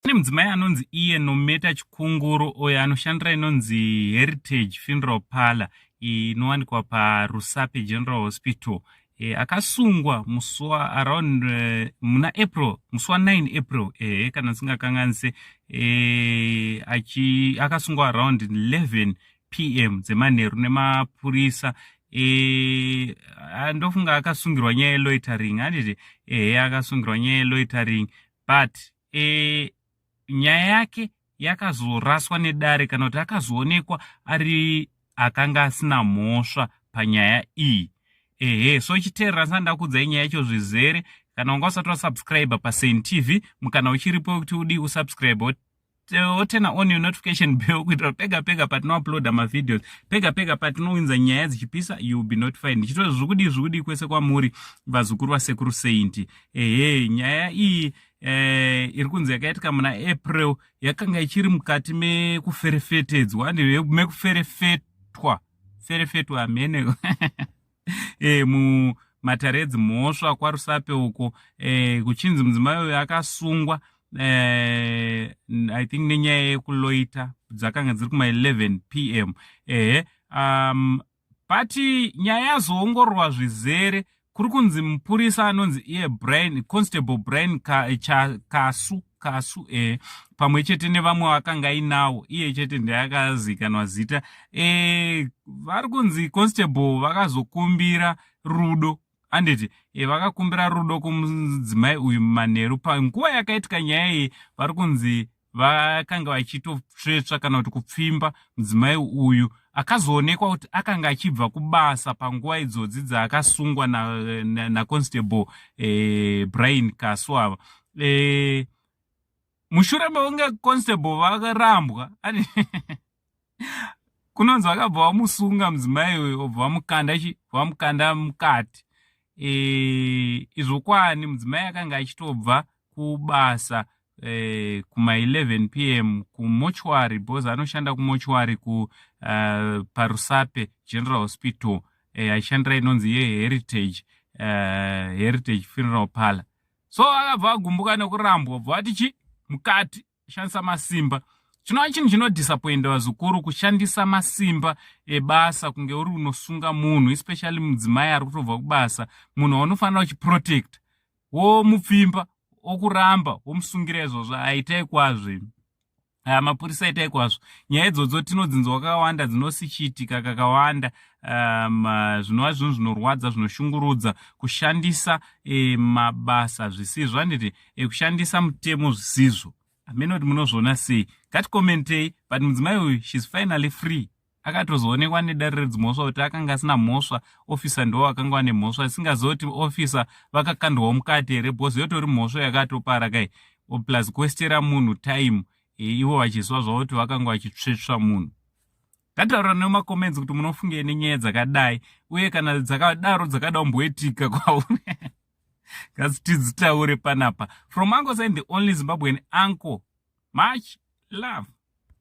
Pane mudzimai anonzi iye Nometa Chikunguru uyo anoshandira inonzi Heritage Funeral Parlor inowanikwa paRusape General Hospital. Akasungwa musi wa around muna April, musi wa9 April, kana ndisingakanganise, akasungwa around 11 p.m. dzemanheru nemapurisa. Ndofunga akasungirwa nyaya yeloitering, handiti? Ehe, akasungirwa nyaya yeloitering, but nyaya yake yakazoraswa nedare, kana kuti akazoonekwa ari akanga asina mhosva panyaya iyi. Ehe, so chiteerera ndisati ndakuudzai nyaya yacho zvizere. Kana wanga usati wasubscribe paSaint TV, mukana uchiripo kuti udi usubscribe, woturn on your notification bell, kuitira pega pega patinouploada mavideos, pega pega patinowinza nyaya dzichipisa, you will be notified. Ndichitoti zviri kudii kwese kwamuri, vazukuru vaSekuru Saint. Ehe, nyaya iyi iri kunzi yakaitika muna April, yakanga ichiri mukati mekuferefetedzwa, mekuferefetwa, ferefetwa hamene mumatare edzimhosva kwaRusape uko, kuchinzi mudzimai uyu akasungwa, I think nenyaya yekuloita, dzakanga dziri kuma11 p.m. Ehe, but nyaya yazoongororwa zvizere, kuri kunzi mupurisa anonzi iye Brian, Constable Brian Kasu, Kasu, pamwe chete nevamwe vakanga ainawo, iye chete ndeakazikanwa zita. Vari kunzi constable vakazokumbira rudo, anditi? Vakakumbira rudo kumudzimai uyu manheru panguva yakaitika nyaya iyi. Vari kunzi vakanga vachitotsvetsva kana kuti kupfimba mudzimai uyu, akazoonekwa kuti akanga achibva kubasa panguva idzodzi dzaakasungwa naconstable na Brian Kasu ava. Mushure mekunge constable vakarambwa, kunonzi vakabva vamusunga mudzimai uyu, obva vamukanda chi vamukanda mukati. Izvo kwani mudzimai akanga achitobva kubasa kuma11 p.m. kumochwari, because anoshanda kumochwari ku paRusape General Hospital, achishandira inonzi yeHeritage, Heritage Funeral Parlor. So akabva agumbuka nekurambwa, bva vati chi mukati, shandisa masimba, chinova chinhu chinodisappointa vazukuru, kushandisa masimba ebasa kunge uri unosunga munhu, especially mudzimai ari kutobva kubasa, munhu waunofanira uchiprotecta, womupfimba, okuramba, womusungira. Izvozvo aitai kwazvo. Mapurisa, itai kwazvo. Nyaya idzodzo tinodzinzwa kakawanda, dzinosichiitika kakawanda, zvinova zvinhu zvinorwadza, zvinoshungurudza, kushandisa mabasa zvisizvo, handiti? Kushandisa mutemo zvisizvo. Hamene kuti munozviona sei, ngaticommentei. But mudzimai uyu, she's finally free. Akatozoonekwa nedare redzimhosva kuti akanga asina mhosva, ofisa ndo akanga ane mhosva. Isingazoti ofisa vakakandwawo mukati here, because yotori mhosva yakatopara kai, plus kuwastera munhu time, ivo vachiziva zvavo kuti vakanga vachitsvetsva munhu. Ngataura nemacomments kuti munofungei nenyaya dzakadai, uye kana dzakadaro dzakada kumboitika kwauri, ngatitidzitaure panapa. From Uncle Saint, the only Zimbabwean uncle, much love.